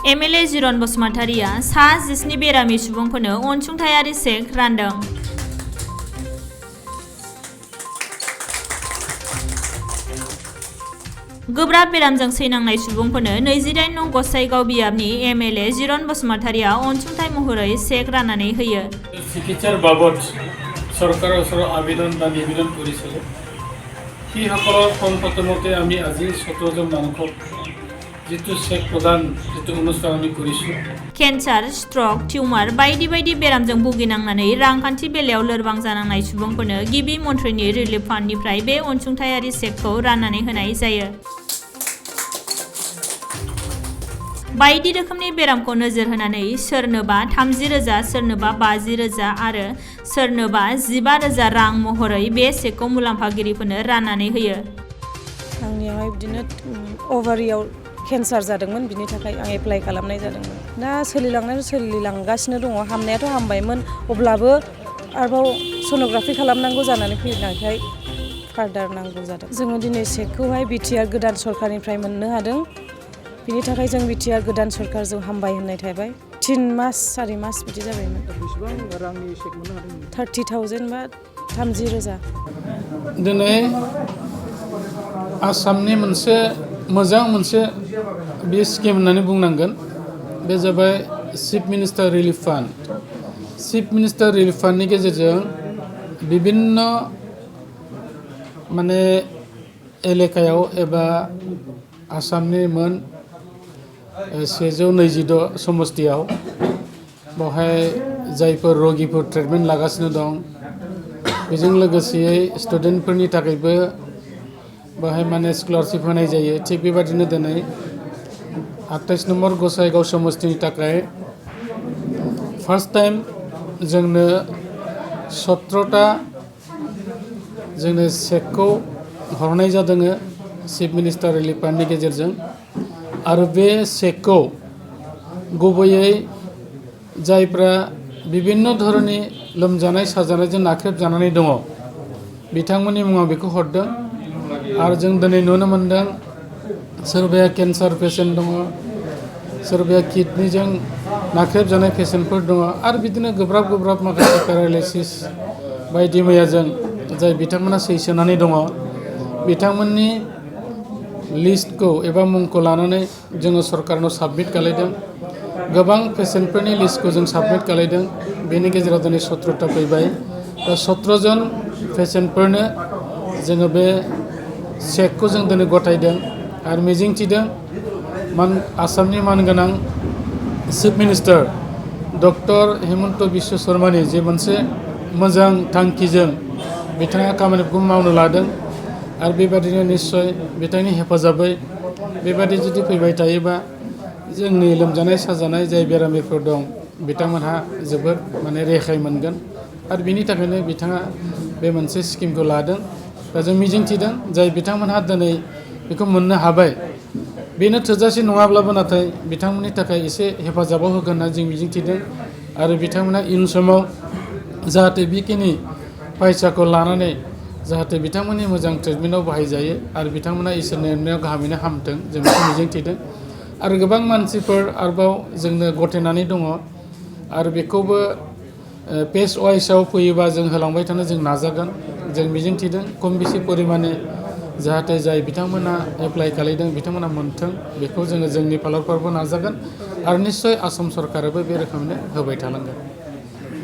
MLA जिरन बसुमतारिया सा 17 बेरामि सुबुंफोरनो अनसुंथायारि चेक रानदों। गोब्राब बेरामजों सैनांनाय सुबुंफोरनो 28 नं गसाइगाव बियाबनि एमएलए जिरन बसुमतारिया अनसुंथाइ महरै चेक राननानै होयो। চিকিৎসাৰ বাবদ চৰকাৰৰ ওচৰত আবেদন বা নিবেদন কৰিছিল। সেইসকলৰ সন্মতমতে আমি আজি 17জন মানুহক যিটো চেক প্ৰদান যিটো অনুষ্ঠান আমি কৰিছোঁ। केन्सार, स्ट्रक, टिउमार बायदि बायदि बेरामजों भुगिनांनानै रांखान्थि बेलायाव लोरबां जानांनाय सुबुंफोरनो गिबि मन्थ्रिनि रिलिफ फान्डनिफ्राय बे अनसुंथायारि चेकखौ राननानै होनाय जायो। बायदि रोखोमनि बेरामखौ नोजोर होनानै सोरनोबा 30,000, सोरनोबा 50,000 आरो सोरनोबा 15,000 रां महरै बे चेकखौ मुलाम्फागिरिफोरनो राननानै होयो। आंनियावहाय बिदिनो अभारियाव केन्सार जादोंमोन, बिनि थाखाय आं एप्लाइ खालामनाय जादोंमोन। दा सोलिलांगासिनो दङ। हामनायाथ' हामबायमोन, अब्लाबो आरोबाव सन'ग्राफि खालामनांगौ जानानै फैनायखाय फार्दार नांगौ जादों। जोङो दिनै चेकखौहाय बिटिआर गोदान सरकारनिफ्राय मोननो हादों। बिनि थाखाय जों बिटिआर गोदान सरकारजों हामबाय होननाय थाबाय। 3 मास 4 मास बिदि जाबायमोन। बेसेबां रांनि चेक मोननो हादों? 30,000 बा 30,000। दिनै आसामनि मोनसे मोजां बे स्किम होननानै बुंनांगोन। बे जाबाय chief minister relief fund. Chief minister relief फान्डनि गेजेरजों विभिन्न एलेकायाव एबा आसामनि मोन 126 समस्तियाव बेवहाय जायफोर रगिफोर ट्रिटमेन्ट लागासिनो दं, बेजों लोगोसेयै स्टुडेन्टफोरनि थाखायबो बेवहाय स्कलारशिप होनाय जायो। थिग बेबादिनो दिनै 28 नम्बर गसाइगाव समस्तिनि थाखाय फार्स्ट टाइम जोंनो 17टा चेकखौ हरनाय जादों चिफ मिनिस्टार रिलिफ फान्डनि गेजेरजों। आरो बे चेकखौ गुबैयै जायफ्रा विभिन्न धरननि लोमजानाय साजानायजों नाख्रेबजानानै दङ, बिथांमोननि मुङाव बेखौ हरदों। आरो जों दिनै नुनो मोनदों सोरबाया केन्सार पेसेन्ट दङ, सोरबाया किडनिजों नाख्रेबजानाय पेसेन्टफोर दङ, आरो बिदिनो गोब्राब माखासे पेरालाइसिस बायदि मैयाजों जाय बिथांमोना सैसोनानै दङ, बिथांमोननि लिस्टखौ एबा मुंखौ लानानै जोङो सरकारनाव साबमिट खालामदों। गोबां पेसेन्टफोरनि लिस्टखौ जों साबमिट खालामदों। बेनि गेजेराव दिनै 17टा फैबाय। दा 17 जन पेसेन्टफोरनो जोङो बे चेकखौ जों दिनै गथायदों आरो मिजिंथिदों आसामनि मानगोनां chief minister doctor Himanta Biswa शर्मानि जे मोनसे मोजां थांखिजों बिथाङा खामानिखौ मावनो लादों। आरो बेबादिनो निस्सय बिथांनि हेफाजाबै बेबादि जुदि फैबाय थायोबा जोंनि लोमजानाय साजानाय जाय बेरामिफोर दं, बिथांमोनहा जोबोद रेहाय मोनगोन। आरो बिनि थाखायनो बिथाङा बे मोनसे स्किमखौ लादों। दा जों मिजिंथिदों जाय बिथांमोनहा दिनै बेखौ मोननो हाबाय, बेनो थोजासे नङाब्लाबो नाथाय बिथांमोननि थाखाय एसे हेफाजाबाव होगोन होनना जों मिजिंथिदों। आरो बिथांमोना इयुन समाव जाहाथे बेखिनि फैसाखौ लानानै जाहाथे बिथांमोननि मोजां ट्रिटमेन्टआव बाहायजायो आरो बिथांमोना इसोरनि अननायाव गाहामैनो हामथों, जों बेखौ मिजिंथिदों। आरो गोबां मानसिफोर आरोबाव जोंनो गथायनानै दङ। आरो बेखौबो पेज वाइसआव फैयोबा जों होलांबाय थानो जों नाजागोन। जों मिजिंथिदों खम बेसे परिमाणे जाहाथे जाय बिथांमोना एप्लाइ खालामदों बिथांमोना मोनथों, बेखौ जोङो जोंनि फालारफ्रावबो नाजागोन। आरो निस्सय आसाम सरकाराबो बे रोखोमैनो होबाय थानांगोन।